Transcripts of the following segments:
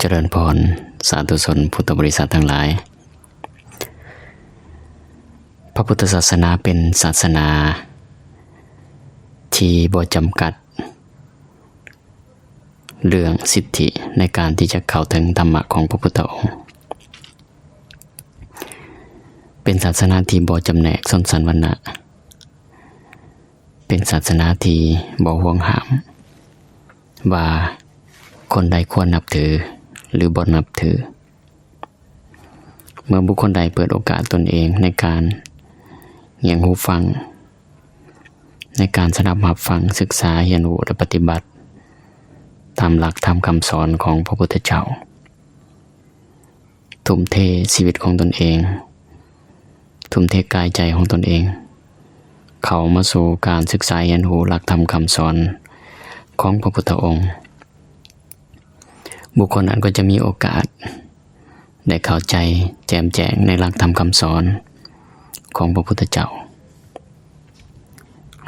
ຈະເລີນພອນ ສາທຸຊົນພຸດທະບໍລິສັດທັງຫຼາຍ. ພະພຸດທະສາສະໜາເປັນສາສະໜາທີ່ບໍ່ຈຳກັດເລື່ອງສິດທິໃນການທີ່ຈະເຂົ້າເຖິງທຳມະຂອງພະພຸດທະອົງ. ເປັນສາສະໜາທີ່ບໍ່ຈຳແນກຊົນຊັ້ນວັນນະ. ເປັນສາສະໜາທີ່ບໍ່ຫວງຫ້າມວ່າຄົນໃດຄວນນັບຖືຫຼືບໍ່ນັບຖື. ເມື່ອບຸກຄົນໃດເປີດໂອກາດຕົນເອງໃນການຫຽງຫູຟັງ, ໃນການສະດັບຮັບຟັງ, ສຶກສາ, ຮຽນຮູ້ ແລະ ປະຕິບັດຕາມຫຼັກທຳຄຳສອນຂອງພະພຸດທະເຈົ້າ, ທຸ່ມເທຊີວິດຂອງຕົນເອງ, ທຸ່ມເທກາຍໃຈຂອງຕົນເອງ ເຂົ້າມາສູ່ການສຶກສາຮຽນຮູ້ຫຼັກທຳຄຳສອນຂອງພະພຸດທະອົງ, ບຸກຄົນນັ້ນກໍຈະມີໂອກາດໄດ້ເຂົ້າໃຈແຈ່ມແຈ້ງໃນຫຼັກທຳຄຳສອນຂອງພະພຸດທະເຈົ້າ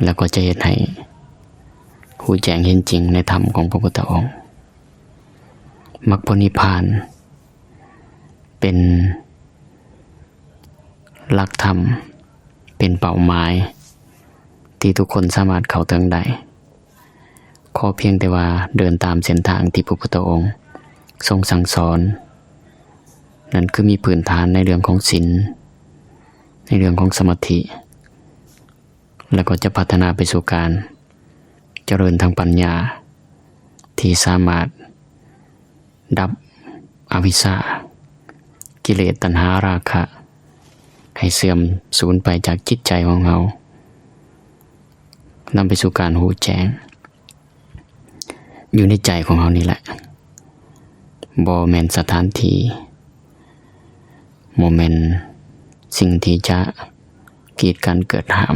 ແລ້ວກໍຈະເຮັດໃຫ້ຮູ້ແຈ້ງເຫັນຈິງໃນທຳຂອງພະພຸດທະອົງ. ມັກຜົນນິບພານ ເປັນຫຼັກທຳ, ເປັນເປົ້າໝາຍທີ່ທຸກຄົນສາມາດເຂົ້າເຖິງໄດ້. ຂໍພຽງແຕ່ວ່າເດີນຕາມເສັ້ນທາງທີ່ພະພຸດທະອົງຊົງສັ່ງສອນ, ນັ້ນຄືມີພື້ນຖານໃນເລື່ອງຂອງສິນ, ໃນເລື່ອງຂອງສະມາທິ, ແລ້ວກໍຈະພັດທະນາໄປສູ່ການຈະເລີນທາງປັນຍາ ທີ່ສາມາດດັບອະວິຊຊາ, ກິເລດ, ຕັນຫາ, ລາຄະ ໃຫ້ເສື່ອມສູນໄປຈາກຈິດໃຈຂອງເຮົາ, ນຳໄປສູ່ການຮູ້ແຈ້ງ ຢູ່ໃນໃຈຂອງເຮົານີ້ແຫຼະ, ບໍ່ແມ່ນສະຖານທີ່, ບໍ່ແມ່ນສິ່ງທີ່ຈະກີດກັ້ນ, ເກີດຫ້າມ,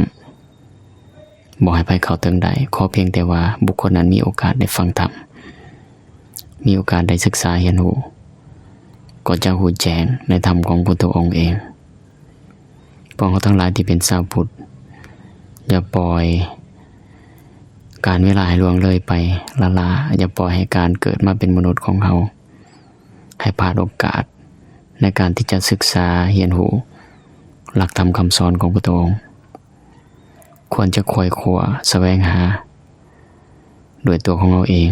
ບໍ່ໃຫ້ໃຜເຂົ້າເຖິງໄດ້. ຂໍພຽງແຕ່ວ່າບຸກຄົນນັ້ນມີໂອກາດໄດ້ຟັງທຳ, ມີໂອກາດໄດ້ສຶກສາຮຽນຮູ້, ກໍຈະຮູ້ແຈ້ງໃນທຳຂອງພຸດທະອົງເອງ. ພວກເຮົາທັງຫຼາຍທີ່ເປັນຊາວພຸດ, ຢ່າປ່ອຍການເວລາໃຫ້ລ່ວງເລີຍໄປລ້າໆ, ຢ່າປ່ອຍໃຫ້ການເກີດມາເປັນມະນຸດຂອງເຮົາ ໃຫ້ພາດໂອກາດໃນການທີ່ຈະສຶກສາຮຽນຮູ້ຫຼັກທຳຄຳສອນຂອງພະອົງ. ຄວນຈະໄຂວ່ຄວ້າສະແຫວງຫາດ້ວຍຕົວຂອງເຮົາເອງ,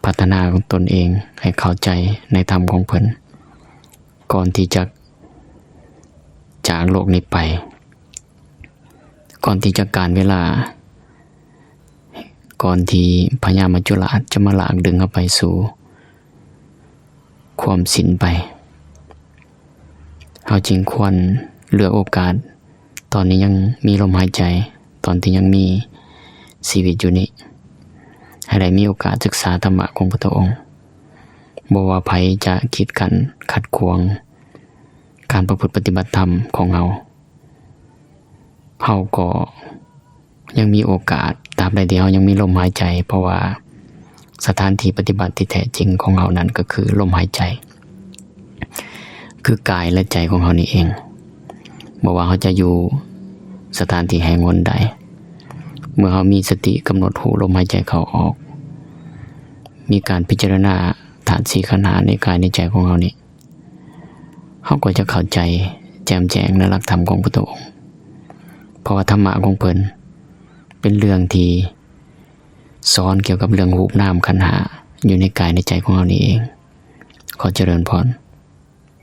ພັດທະນາຕົນເອງໃຫ້ເຂົ້າໃຈໃນທຳຂອງເພິ່ນ ກ່ອນທີ່ຈະຈາກໂລກນີ້ໄປ, ກ່ອນທີ່ຈະການເວລາ, ກ່ອນທີ່ພະຍາມັດຈຸລາດຈະມາລາກດຶງເຮົາໄປສູ່ຄວາມສິ້ນໄປ. ເຮົາຈຶ່ງຄວນເລືອກໂອກາດ ຕອນທີ່ຍັງມີລົມຫາຍໃຈ, ຕອນທີ່ຍັງມີຊີວິດຢູ່ນີ້, ໃຫ້ໄດ້ມີໂອກາດສຶກສາທຳມະຂອງພະພຸດທະອົງ. ບໍ່ວ່າໃຜຈະກີດກັ້ນຂັດຂວາງການປະພຶດປະຕິບັດທຳຂອງເຮົາ, ເຮົາກໍຍັງມີໂອກາດ ຕາບໃດທີ່ເຮົາຍັງມີລົມຫາຍໃຈ, ເພາະວ່າສະຖານທີ່ປະຕິບັດທີ່ແທ້ຈິງຂອງເຮົານັ້ນກໍຄືລົມຫາຍໃຈ, ຄືກາຍ ແລະ ໃຈຂອງເຮົານີ້ເອງ. ບໍ່ວ່າເຮົາຈະຢູ່ສະຖານທີ່ແຫ່ງຫົນໃດ, ເມື່ອເຮົາມີສະຕິກຳນົດຮູ້ລົມຫາຍໃຈເຂົ້າອອກ, ມີການພິຈາລະນາທາດສີ່ຂັນຫ້າໃນກາຍໃນໃຈຂອງເຮົານີ້, ເຮົາກໍຈະເຂົ້າໃຈແຈ່ມແຈ້ງໃນຫຼັກທຳຂອງພະພຸດທະອົງ, ເພາະວ່າທຳມະຂອງເພິ່ນເປັນເລື່ອງທີ່ສອນກ່ຽວກັບເລື່ອງຮູບນາມຂັນຫ້າຢູ່ໃນກາຍໃນໃຈຂອງເຮົານີ້ເອງ. ຂໍຈະເລີນພອນ.